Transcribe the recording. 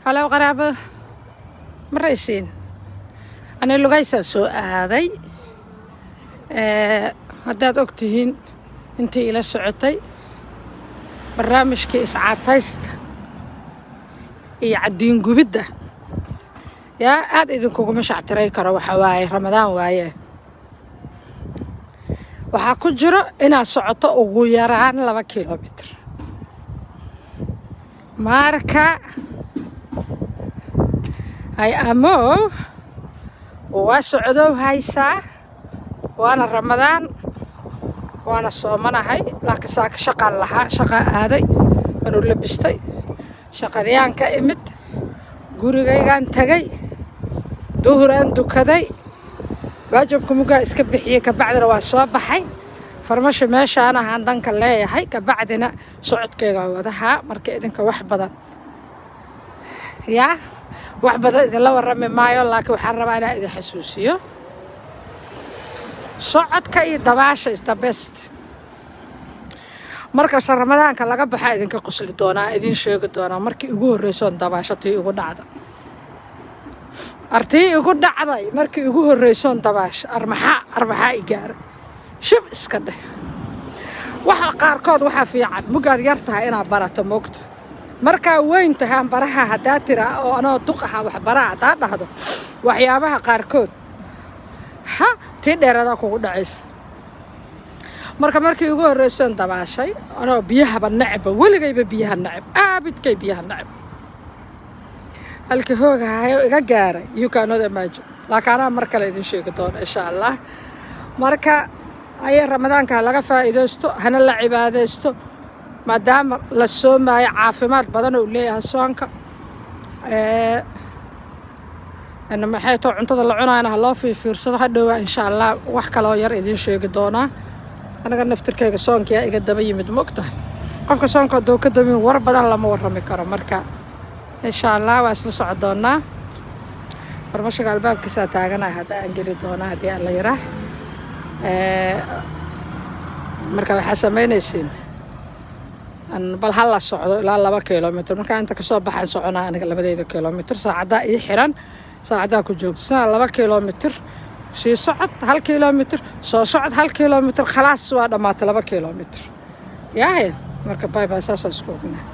Hello qaraabo, maraysiin? Ani lugaysaa soo aaday. Haddaad og tihiin intii ila socotay barnaamijkii iscaataysta iyo caddiingubidda, yaa aada idinkuguma shactiray karo. Waxa waaye, Ramadaan waaye, waxaa ku jiro inaad socoto ugu yaraan 2 kilomitr. Marka ay amow waa socdow haysaa, waana Ramadaan, waana soomanahay, laakiin saaka shaqaan lahaa, shaqaa aaday, waanu labistay, shaqadiyaan ka imid, gurigaygaan tagay, duhuraan dukaday, waajibka mugaa iska bixiyey, kabacdina waa soo baxay. Farmasho meeshaan ahaan danka leeyahay, kabacdina socodkayga wadahaa. Marka idinka wax badan, yaa wax badan idinla warrami maayo, laakiin waxaan rabaa inaan idin xasuusiyo socodka iyo dabaasha is the best. Markasta Ramadaanka laga baxaa idinka qosli doonaa, idin sheegi doonaa markii igu horreysoon dabaasho, tii igu dhacda, artii igu dhacday markii igu horreysoon dabaasho. Armaxaa, armaxaa i gaaray, shib iska dheh. Waxa qaarkood waxaa fiican mugaad yar tahay inaad barato moogta. Markaa weyn tahaan baraha haddaa tira oo anoo duq ahaa wax baraha haddaa dhahdo, waxyaabaha qaarkood ha tii dheeradaa kugu dhacaysa. Marka markii ugu horreysoon dabaashay anoo biyahaba necba, weligayba biyaha neceb, aabidkay biyaha neceb, halka hoogahayo iga gaaray, you cannot imagine. Laakiin anaa mar kale idin sheegi doono, insha Allah. Marka ayay Ramadaanka laga faa'iidaysto, hana la cibaadaysto, maadaama la soomaayo, caafimaad badan uu leeyahay soonka. Maxay too cuntada la cunaayana ha loo fiirfiirsado. Hadhowaa, insha Allah, wax kaloo yar idiin sheegi doonaa. Aniga naftirkayga soonkiyaa iga daba yimid, ma ogtahay? Qofka soonka hadduu ka daba yimid, war badan lama warrami karo. Marka insha Allah waa isla soco doonaa. Farmashiga albaabkiisaa taaganaya, hadda aan geli doonaa haddii Alla yaraa. Marka waxaa samaynaysiin, bal ha la socdo ilaa 2 kilomitr. Markaa inta kasoo baxaan soconaa aniga labadeyda kilomitr, saacaddaa ii xiran, saacaddaa ku joogto 2 kilomitr, sii socod 1 kilomitr, soo socod 1 kilomitr, khalaas, waa dhammaatay 2 kilomitr yaahe. Marka bye bye, saasoo isku ognaa.